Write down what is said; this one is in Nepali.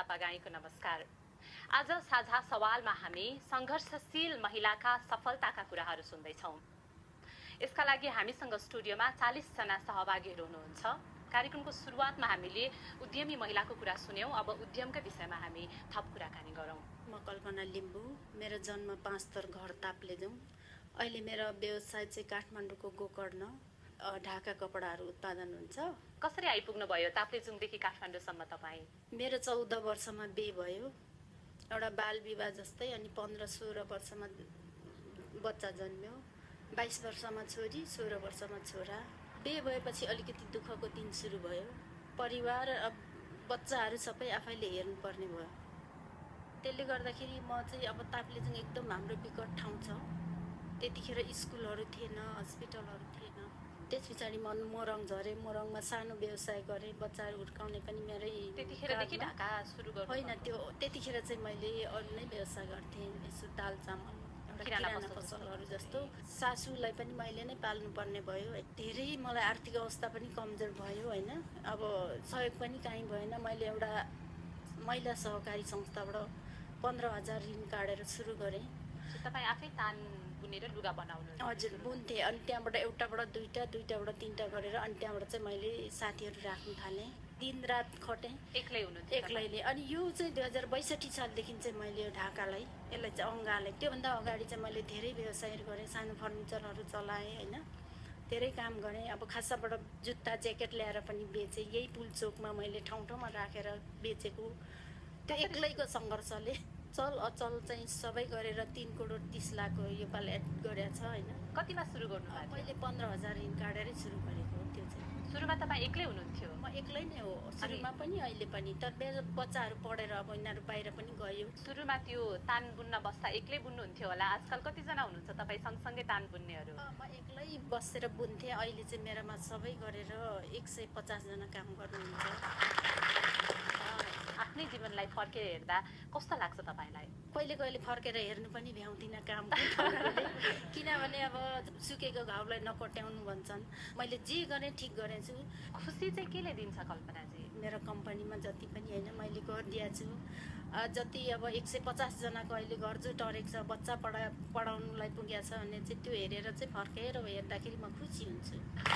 थापागाईको नमस्कार। आज साझा सवालमा हामी संघर्षशील महिलाका सफलताका कुराहरू सुन्दैछौँ। यसका लागि हामीसँग स्टुडियोमा 40 जना सहभागीहरू हुनुहुन्छ। कार्यक्रमको सुरुवातमा हामीले उद्यमी महिलाको कुरा सुन्यौं। अब उद्यमका विषयमा हामी थप कुराकानी गरौँ। म कल्पना लिम्बू, मेरो जन्म 5 थर घर ताप्लेजुङ। अहिले मेरो व्यवसाय चाहिँ काठमाडौँको गोकर्ण ढाका कपडाहरू उत्पादन हुन्छ। कसरी आइपुग्नु भयो ताप्लेजुङदेखि काठमाडौँसम्म तपाईँ? मेरो 14 वर्षमा बिहे भयो, एउटा बाल विवाह जस्तै। अनि 15-16 वर्षमा बच्चा जन्म्यो। 22 वर्षमा छोरी, 16 वर्षमा छोरा। बिहे भएपछि अलिकति दुःखको दिन सुरु भयो। परिवार बच्चाहरू सबै आफैले हेर्नुपर्ने भयो। त्यसले गर्दाखेरि म चाहिँ अब ताप्लेजुङ एकदम हाम्रो विकट ठाउँ छ। त्यतिखेर स्कुलहरू थिएन, हस्पिटलहरू थिएन। त्यस पछाडि म मोरङ झरेँ। मोरङमा सानो व्यवसाय गरेँ, बच्चाहरू हुर्काउने पनि मेरै। त्यतिखेरदेखि ढाका सुरु गर्नु? होइन, त्यतिखेर चाहिँ मैले अरू नै व्यवसाय गर्थेँ। यसो दाल चामल, किराना पसलहरू जस्तो। सासूलाई पनि मैले नै पाल्नुपर्ने भयो। धेरै मलाई आर्थिक अवस्था पनि कमजोर भयो होइन। अब सहयोग पनि काहीँ भएन। मैले एउटा महिला सहकारी संस्थाबाट 15,000 ऋण काटेर सुरु गरेँ। तपाईँ आफै तान बुनेर लुगा बनाउनु? हजुर, बुन्थेँ। अनि त्यहाँबाट एउटाबाट दुईटा, दुईटाबाट तीनटा गरेर अनि त्यहाँबाट चाहिँ मैले साथीहरू राख्न थालेँ। दिन रात खटेँ। एक्लै हुनुहुन्थ्यो? एक्लैले। अनि यो चाहिँ 2062 सालदेखि चाहिँ मैले ढाकालाई यसलाई चाहिँ अँगालेँ। त्योभन्दा अगाडि चाहिँ मैले धेरै व्यवसायहरू गरेँ। सानो फर्निचरहरू चलाएँ होइन, धेरै काम गरेँ। अब खासाबाट जुत्ता ज्याकेट ल्याएर पनि बेचेँ। यही पुलचोकमा मैले ठाउँ ठाउँमा राखेर बेचेको। त्यो एक्लैको सङ्घर्षले चल अचल चाहिँ सबै गरेर 3 करोड 30 लाख योपालि एड गरेको छ होइन। कतिमा सुरु गर्नु भएको? मैले 15,000 ऋण काटेरै सुरु गरेको हो। त्यो चाहिँ सुरुमा तपाईँ एक्लै हुनुहुन्थ्यो? म एक्लै नै हो, सुरुमा पनि अहिले पनि। तर मेरो बच्चाहरू पढेर अब यिनीहरू बाहिर पनि गयो। सुरुमा त्यो तान बुन्न बस्दा एक्लै बुन्नुहुन्थ्यो होला। आजकल कतिजना हुनुहुन्छ तपाईँ सँगसँगै तान बुन्नेहरू? म एक्लै बसेर बुन्थेँ। अहिले चाहिँ मेरोमा सबै गरेर 150 जना काम गर्नुहुन्छ। आफ्नै जीवनलाई फर्केर हेर्दा कस्तो लाग्छ तपाईँलाई? कहिले कहिले फर्केर हेर्नु पनि भ्याउँदिनँ काम। किनभने अब सुकेको घाउलाई नकोट्याउनु भन्छन्। मैले जे गरेँ ठिक गरेछु। खुसी चाहिँ केले दिन्छ कल्पनाजी? मेरो कम्पनीमा जति पनि होइन मैले गरिदिएको छु। जति अब 150 जनाको अहिले घर जो टरेको छ, बच्चा पढाउनुलाई पुगेको छ भने चाहिँ त्यो हेरेर चाहिँ फर्केर हेर्दाखेरि म खुसी हुन्छु।